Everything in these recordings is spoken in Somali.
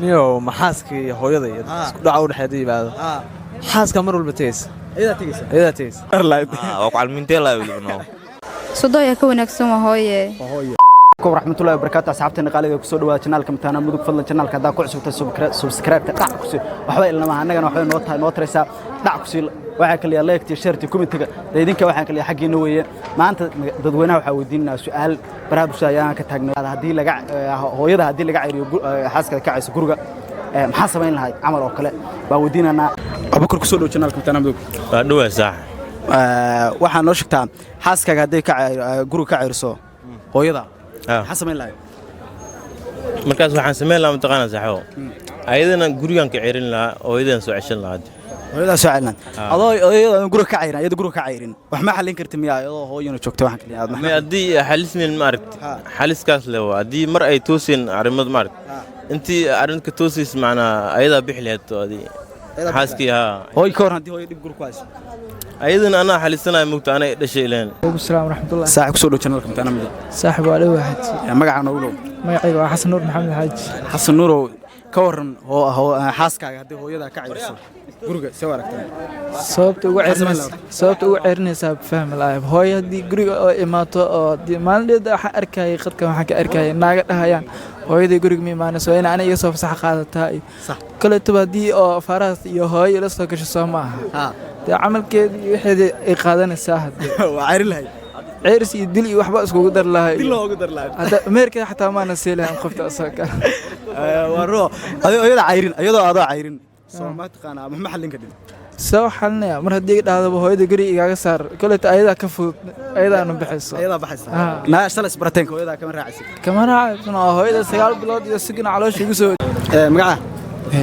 Niyow, maxaaska iyo hooyada iyo isku dhaca u dhexeeda yimaado, xaaska mar walba tegaysa. Iyadaa tegaysa. Iyadaa tegaysa. Waa ku calmintee laa weliba noo. Sodoh ayaa ka wanaagsan waa hooye. Ko raxmatullahi wabarakaatu. Asxaabteena qaaliga, ku soo dhawaada channelka Mataana Mudug. Fadlan channelka haddaa ku cusubta, subscribe-ta dhac ku sii. Waxba ilnama annagana waxbay noo tahay, noo taraysaa. Dhac ku sii. Waxaa kaliya like-ta, share-ta, comment-ga idinka waxaan kaliya xaggiina weeye. Maanta dadweynaha waxaa weydiinaynaa su'aal baraha bulshada ayaan ka taagnay. Haddii laga hooyada, haddii laga cayriyo, xaaska ka cayso guriga, maxaa samayn lahayd camal oo kale baan weydiinaynaa. Abubakar, ku soo dhow channelka Mataana Mudug. Waa dhowaa, saax. Waxaa noo sheegtaa, xaaskaaga hadday ka guriga ka cayriso hooyada, maxaa samayn lahayd? Markaas waxaan samayn lahaa, mataqaana saaxibo, ayadana gurigaan ka cerin lahaa, hooyadan soo ceshan lahaa. Hooyadaa soo celin adoo hooyada guriga ka cayrin, iyada guriga ka cayrin, wax ma xallin karti miyaa iyadoo hooyana joogta? Waxaan kaliya aad may haddii xalismin, ma aragti, xaliskaas le waa haddii mar ay toosin arrimad, ma aragti, intii arrinka toosays macnaa ayadaa bixi lahayd oo adii xaaskii haa. Hooy ka hor, haddii hooyo dhib guri ku hayso? Ayadana anaa xalisanayo, mugta, anay dhashay ileen. Salaam waraxmatullah. Saaxib, kusoo dhow channelka Mataana Mudug. Saaxib, waa dhowahay. Magacaa noogu dhow. Magacayga waa Xasan Nuur Maxamed Xaaji. Xasan Nuurow, ka waran xaaskaaga haddii hooyadaa ka cayriso guriga, see u aragtaa? Sababta ugu ceyrinaysa, sababta ugu ceyrinaysaa fahmi lahay. Hooyo haddii guriga oo imaato oo haddii maalin waxaan arkayay qadkan, waxaan ka arkayay naaga dhahayaan hooyadii guriga ma imaanayso, waa in aniga iga soo fasax qaadataa. Iyo kaleetaba haddii oo faarahaas iyo hooyo ila soo gasho, soo ma aha dee camalkeedii iyo wixeedii ay qaadanaysaa haddii waa cayrin lahayd. Ceyris iyo dil iyo waxba iskugu dar lahay. Dil loogu dar lahay. Hadda meerkeeda xataa maana sii lahayn qofta asoo kale. Waa roo adoo iyada cayrin, iyadoo adoo cayrin, soo ma taqaanaa ma xallin kadhin? Soo xalinaya mar haddii iga dhahdaba hooyada guriga igaaga saar, kolleyta ayadaa ka fudud, ayadaana baxayso. Ayadaa baxaysa. Naa shalay isbarateenka hooyadaa kama raacaysid? Kama raacaysan oo hooyada 9 bilood iyo sigina caloosha igu soo. Magaca?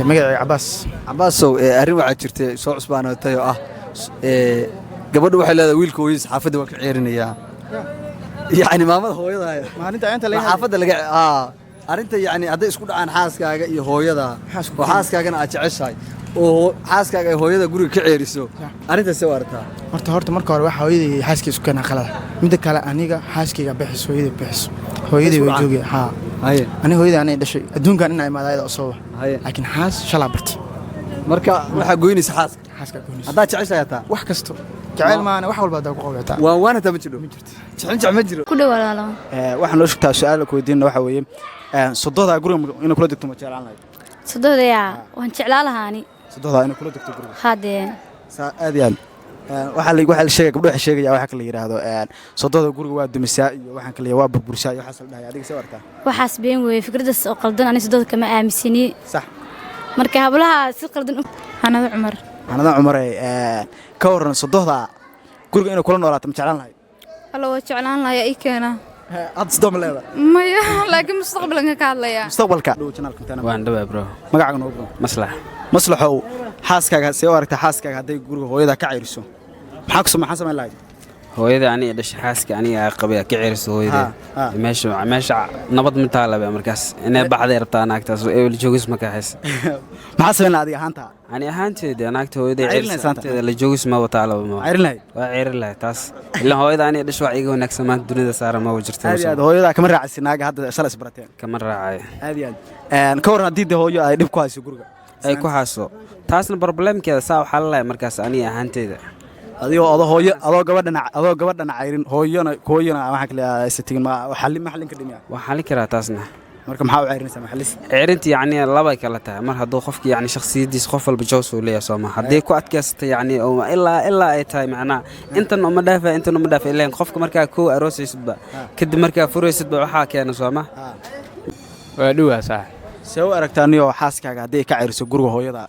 Magacayga Cabaas. Cabaasow, arrin waxaa jirta soo cusbaanaatay oo ah gabadhu waxay leedahay wiilka hooyadiis xaafadda waa ka ceerinayaa, yacni maamada hooyada. Maalinta inta laga xaafadda laga arrinta, yacni hadday isku dhacaan xaaskaaga iyo hooyada oo xaaskaagana aad jeceshahay oo xaaskaaga ay hooyada guriga ka ceeriso, arrintaas see u aragtaa? Horta marka hore waxa hooyadii iyo xaaskay isku keenaa qalada. Midda kale, aniga xaaskayga bixiso, hooyadii bixiso, hooyadii way joogay haa. Aniga hooyadii anay dhashay, adduunkan inaa imaada ayada usooba, laakiin xaas shalaa bartay. Marka waxaa goynaysa xaaska? Xaaska goynaysa. Haddaad jeceshahay hataa? Wax kasto jeceyl maana, wax walba haddaa ku qabtaa. Waan waan hataa ma jiro, jecel jecel ma jiro. Ku dhow, walaalo. Waxaa noo sheegtaa, su-aal ku weydiinna waxaa weeye, sodohdaa guriga inay kula degto ma jeclaan lahayd? Sodohdayaa waan jeclaa lahaani. Sodohdaa inay kula degto guriga? Haddee. Saa aad iyo aad. Waxaa la sheegaya, gabdho waxay sheegaya waxa kala yidhaahdo sodohda guriga waa dumisaa iyo waxaan kala waa burbursaa iyo waxaas la dhahaya. Adiga see u aragtaa? Waxaas been weeye, fikraddaas oo qaldan. Ani sodohda kama aaminsani. Sax. Marka hablaha si qaldan. Xanado Cumar. Xanada Cumare, ka waran sodohda guriga inay kula noolaato, ma jeclaan lahayd? Alla, waa jeclaan lahaa ii keena. Hadda sodoh ma leedahay? Maya, laakiin mustaqbalka ka hadlaya. Mustaqbalka. Waan dhawaa, bro. Magacaaga noogu? Maslax. Maslaxow, xaaskaaga see u aragtaa, xaaskaaga hadday guriga hooyada ka cayriso, maxaa samayn lahayd? Hooyada aniga dhashay, xaaska aniga aa qabay ka ceeriso hooyada, meesha nabad ma taalaba. Markaas inay baxday rabtaa naagtaas oo ebel joogis ma kaxaysa. Maxaa samayn lahayd adiga ahaanta? Ani ahaanteeda naagta hooyada Ceyrin lahayd saanta? ceerisanteeda la joogis ma wataalaba ma. Ceyrin lahayd? Waa ceerin lahayd taas, ilaa hooyada aniga dhashay wax iga wanaagsan maanta dunida saaran ma jirto. Aad iyo aad. Hooyadaa kama raacaysa naaga hadda shalay isbarateen? Kama raacayo. Aad iyo aad. Ka waran haddii dee hooyo ay dhib ku hayso guriga? Ay ku hayso, taasna problemkeeda saa waxaa la lahay markaas aniga ahaanteyda. Adigoo adoo hooyo, adoo gabadhana cayrin, hooyana waxaan kale aysa tegin, ma xallin ka dhimiya? Waa xalin karaa taasna. Marka maxaa u ceyrinaysaa maxalis? Ceyrinta yacni labay kala tahay. Mar hadduu qofki yacni shakhsiyadiisa, qof walba joos uu leeyahay, sooma? Haddii ku adkaysata yacni oo ilaa ay tahay macnaha intan uma dhaafa, intan uma dhaafa, ileen qofka markaa kow aroosaysidba, kadib markaa furaysidba waxaa keena, sooma? Waa dhowaa, saax. See u aragtaa niyoo, xaaskaaga haddii ay ka ceyriso guriga hooyada,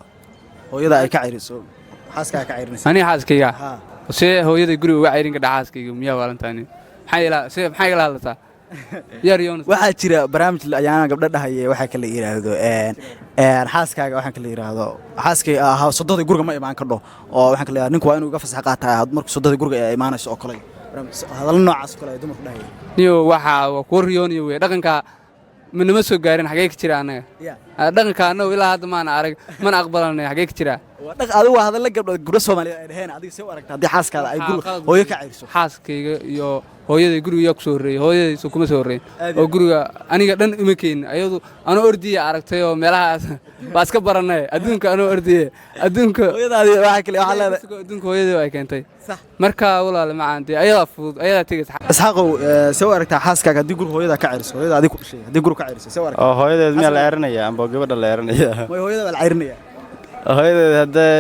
hooyada ay ka ceyriso, xaaskaaga ka ceyrinaysa? Aniga xaaskayga see hooyada guriga uga ceyrin kadha? Xaaskayga miyaa waalantaani? Maxaa ila see, maxaa igala hadlataa yar yoon? Waxaa jira barnaamij ayaana gabdho dhahaye, waxaa kala yidhaahdo xaaskaaga, waxaan kala yidhaahdo xaaskay sodada guriga ma imaan kardho, oo waxaan kala yidhahdo ninku waa inuu iga fasax qaataa markuu sodada guriga ay imaanayso oo kale. Hadallo noocaas oo kale ay dumarku dhahayeen. Niyo, waxaa waa kuwa riyooniyo wey. Dhaqanka manama soo gaarin. Xagee ka jira annaga dhaqanka? Annagu ilaa hadda maana arag, mana aqbalanay. Xagee ka jira? Waa dhaq adigu waa hadalla gabdho gabdho Soomaaliyeed ay dhaheen. Adiga see u aragtaa haddii xaaskaada ay guri hooyo ka ceyriso? Xaaskayga iyo hooyaday guriga yaa ku soo horreeyey? Hooyaday soo kuma soo horreyn. Aad iyo Oo guriga aniga dhan ima keenin ayadu. Anoo ordiya aragtay oo meelahaas baa iska baranay adduunka. Anoo ordiye adduunka. Hooyadaadi waxa kale waxaa leedahay. Adduunka hooyadii ay keentay. Marka walaale macaan, dee ayadaa fudud, ayadaa tegaysa. Isxaaqow, see u aragtaa xaaskaaga haddii guri hooyada ka ceyriso, hooyada adiga ku dhashay haddii guri ka ceyriso, see u aragtaa? Oo hooyadeed miyaa la ceerinaya amba gabadha la ceerinaya? May, hooyada baa la ceyrinaya. Hooyadeed hadday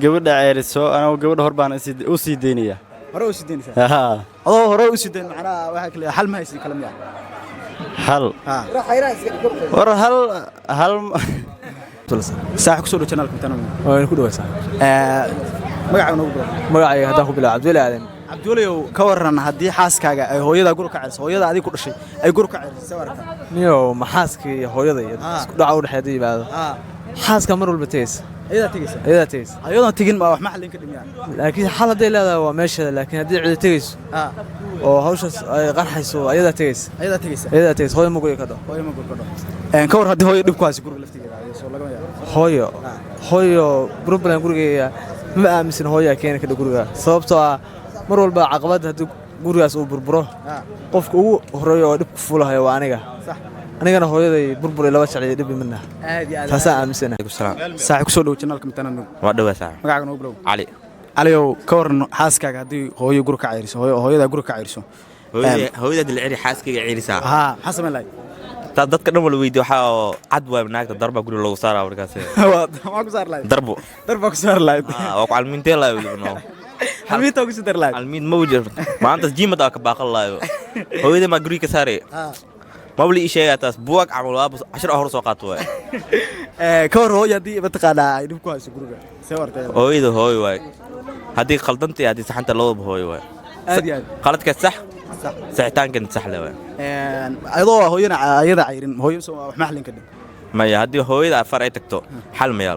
gabadha ceeriso, anigu gabadha hor baan u sii daynaya. Hore u sii daynaysaa? Haa. Adoo hore u sii dayn, macnaha waxa kale xal ma haysid kale miyaa? Hal war hal hal. Saaxiib, kusoo dhow channelka Mataano. Waa ku dhawaa saaxiib. Magacaaga noogu bilow. Magacayga haddaan ku bilaabo, Cabdiweli Aadan. Cabdiweliow, ka waran haddii xaaskaaga ay hooyada guri ka ceyriso, hooyada adiga ku dhashay ay guri ka ceyriso, see u aragtaa? Niyow, maxaaska iyo hooyada iyo isku dhaca u dhexeeya haddii yimaado, xaaska mar walba tegaysa. Ayadaa tegaysa? Ayadaa tegaysa. Ayadoon tegin ma wax ma xallin ka dhimiyaa? Laakiin xal hadday leedahay waa meesheeda, laakiin haddii cidi tegayso oo hawshaas ay qarxayso, ayadaa tegaysa. Ayadaa tegaysa? Ayadaa tegaysa. Hooyo ma goyi kadho. Hooyo ma goy kadho. Ka war haddii hooyo dhib ku hayso guriga laftigeeda, soo lagama yaabo? Hooyo, hooyo problem gurigeyga ma aaminsan hooyaa keeni kadha guriga, sababtoo ah mar walba caqabad haddii gurigaas uu burburo, qofka ugu horreeya oo dhib ku fuulahayo waa aniga. Anigana hooyaday burbur iyo laba jecel iyo dhibi midna. Aad iyo aad. Taasaan aaminsanahay. Saaxiib, kusoo dhow channelka Mataano Mudug. Waa dhawaa saaxiib. Magacaaga noogu bilow. Cali. Caliyow, ka waran xaaskaaga haddii hooyo guri ka ceyriso, hooyo hooyada guri ka ceyriso? Hooyada la ceri, xaaskayga cerisaa? Haa, maxaa samayn lahayd? Taa dadka dhan wala weydiiyo, waxaa oo cad waay, naagta darba guriga loogu saaraa markaas. Maxaa ku saari lahayd? Darbo. Darba ku saari lahayd? Haa, waa ku calmiintee lahayd weliba noo. Xalmiinta ku sii dari lahayd? Calmiint ma wajir maanta, jiimad aa ka baaqan lahayo. Hooyada maa guriga ka saaraya? Mabli ii sheegaa taas buwag camal waa cashir oo hor soo qaato waay. Ka war hooyo haddii mataqaanaa ay dhib ku hayso guriga, see u aragtaa? Hooyada hooyo waay, haddii khaldanta iyo haddii saxanta labadaba hooyo waay. Aad iyo aad. Qaladka sax, saxitaankan sax le waay. Ayadoo hooyana ayada cayrin, hooyo soo wax ma xallin kadhin? Maya, haddii hooyada afar ay tagto, xal ma yaalo.